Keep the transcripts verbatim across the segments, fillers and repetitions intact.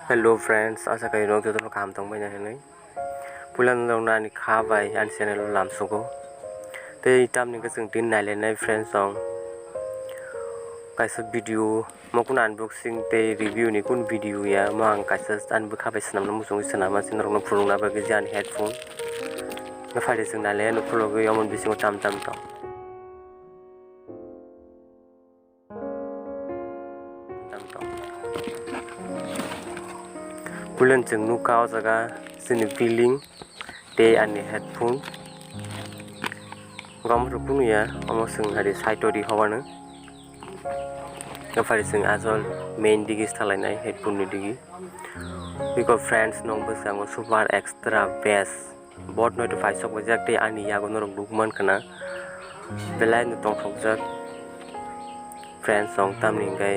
Hello friends, asa khe norok jotono kaham tongbaina hinwi. Puila norokno ani kha bai ani channel o lamsugo. Tei tamni hwnkhe chwng tini nailainai friends rok. Kaisa video mo kunu unboxing tei review ni kunu video ya, mo ang kaisa ani bwkha bai swnamna muchungwi swnama se norokno phunukna bagwi je ani headphone. No phaidi chwng nailai ano khulogwi omo bisingo tam tam tong. Puilan chwng nukha o jaga chini billing tei ani headphone. Gom rok kunu ya, omo chwng hari side o ri hobano. Phari chwng ajol main digi salainai headphone ni digi. Biko friends, nong bwskango super extra best. Bot noi to paisok paijak tei ani yago norok nukman khna belai no tongthokjak. Friends rok tamni hwnkhe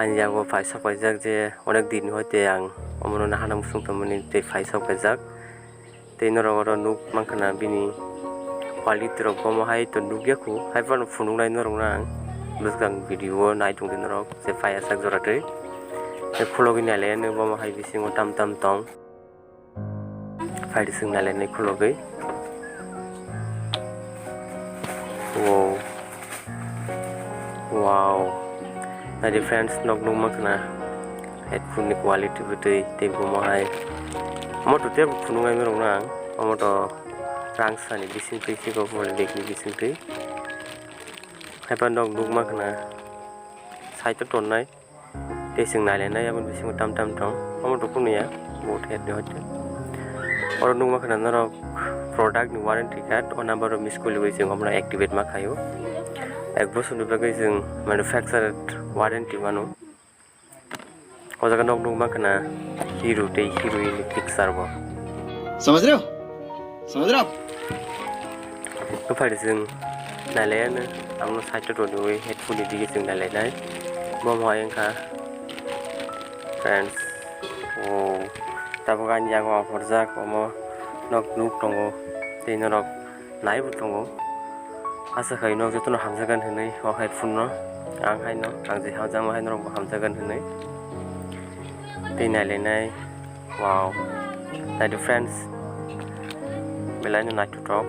ani yago paisok paijak je onek din hoite ang omono nahana muchung tongmani tei paisok paijak. Tei norok oro nukman khna bini quality rok bomo hai to nukya khu, hai phano phunuknai norokno ang bwskang video o nai tongdi norok je paiya sak jora twi. Tei khulogwi nailaiya bomo hai bisingo tam tam tong. Phaidi chwng nailainai khulogwi. Wow. Wow. Naidi friends, nok nukma khna headphone ni quality bwtwi tei bomo hai. Omo to tei phunuknai norokno ang. Omo to rang sani bising twi, chikon phola dek ni bising twi. Haiba nok nukma khna side o tonnai. Tei chwng nailainai aboni bisingo tam tam tong. Omo to kunu ya, bo the de hoite. Oro nukma khna norok product ni warranty card, o number o miss call rwui chwng omono activate ma khaio. Ek bosor ni bagwi chwng manufactured warranty mano. O jaga nok nukma khna hero tei heroine ni picture bo. समझ रहे हो? समझ रहे हो आप? Buphari chwng nailaiyano, amno side o toniwi headphone ni digi chwng nailainai. Bo wngkha friends. O tabuk ani yago aphurjak, omo nok nuk tongo tei norok naibo tongo. Asa khai nok jotono hamjakgani hinwi o headphone no ang haino ang je hamjakma hai norokbo hamjakgani hinwi tei nailainai. Wow. Naidi friends, belai no naithothok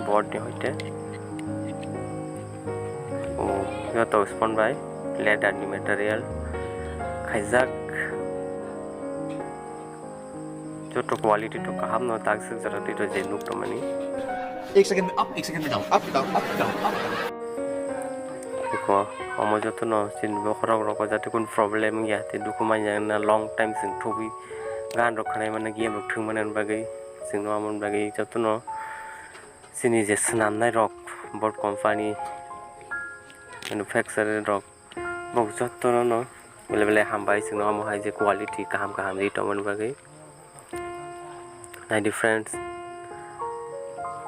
board ni hoite. O joto spon bai leather ni material khaijak. Joto quality to kaham no, tak suk jora tei to je nuk tongmani. एक सेकंड में अप, एक सेकंड में down, up down, up down, up down. Eko, omo jotono chini bokhorok rogo jate kun problem wngya, tei dukhu manya na long time chwng thubui gan rok khanai mano, game rok thwng mani bagwi chwngno amoni bagwi jotono chini je swnamnai rok board company manufacturer rok. Bo jotono no belai belai hambai chwngno omo hai je quality kaham kaham ri tongmani bagwi. Naidi friends,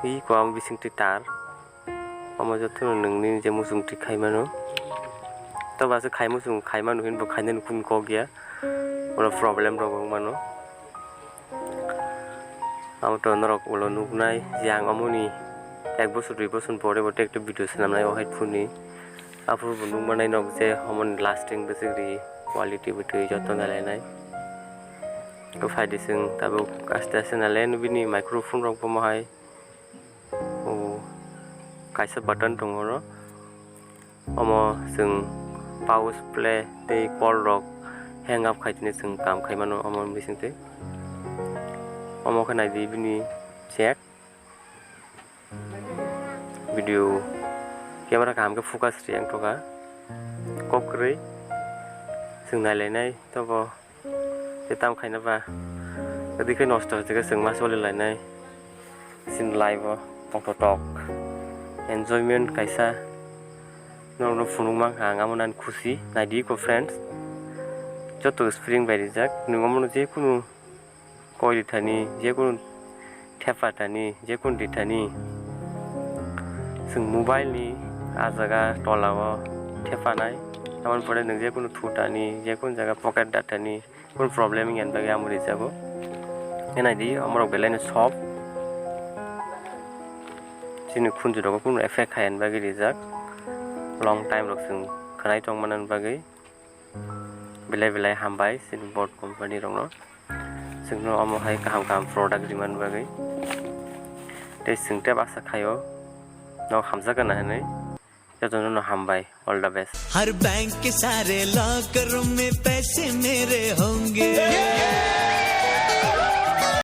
iko ang bising twi tar omo jotono nwngni je muchung twi khaimano. Toba se khai muchung khaimano hinbo khainani kunu kok ya. Oro problem rok wng mano. Abo to norok ulo nuknai je ang omoni ek bosor dui bosor pore bo tei ekta video swnamnai o headphone ni. Aphuru bo nukmanai nok je omoni lasting bwswk ri, quality bwtwi joto nailainai. Ko phaidi chwng tabuk aste aste nailaino bini microphone rok bomo hai. O kaisa button tongo oro. Omo chwng pause, play tei call rok hang up khai tini chwng kam khai mano omo bising twi. Omo khe naidi bini jack. Video camera kaham khe focus riyang thokha. Kok kwrwi chwng nailainai tobo. Tei tamo khaina ba kwdwi khe nosto hwnkhe chwng ma choli lainai. Chini life o tongthotok enjoyment kaisa norokno phunuk mankha ang, amo nani khusi. Naidi eko friends, joto spring bai rijak, nwng omono jekunu koi rithani, jekunu thepa thani, jekunu rithani, chwng mobile ni ah jaga tola o thepanai, aboni pore nwng jekunu thutani, jekunu jaga pocket dathani, kunu problem wngya bagwi amo rijago. Naidi omorok belai no soft, chini khunju rogo kunu effect hai bagwi rijak, long time rok chwng khwnai tongmani bagwi. Belai belai hambai chini Boat company rokno. Chwngno omo hai kaham kaham product rimani bagwi. Tei chwng tei baksa khaio. No hamjakgana hinwi. Jotono no hambai. All the best. हर बैंक के सारे लॉकर में पैसे मेरे होंगे।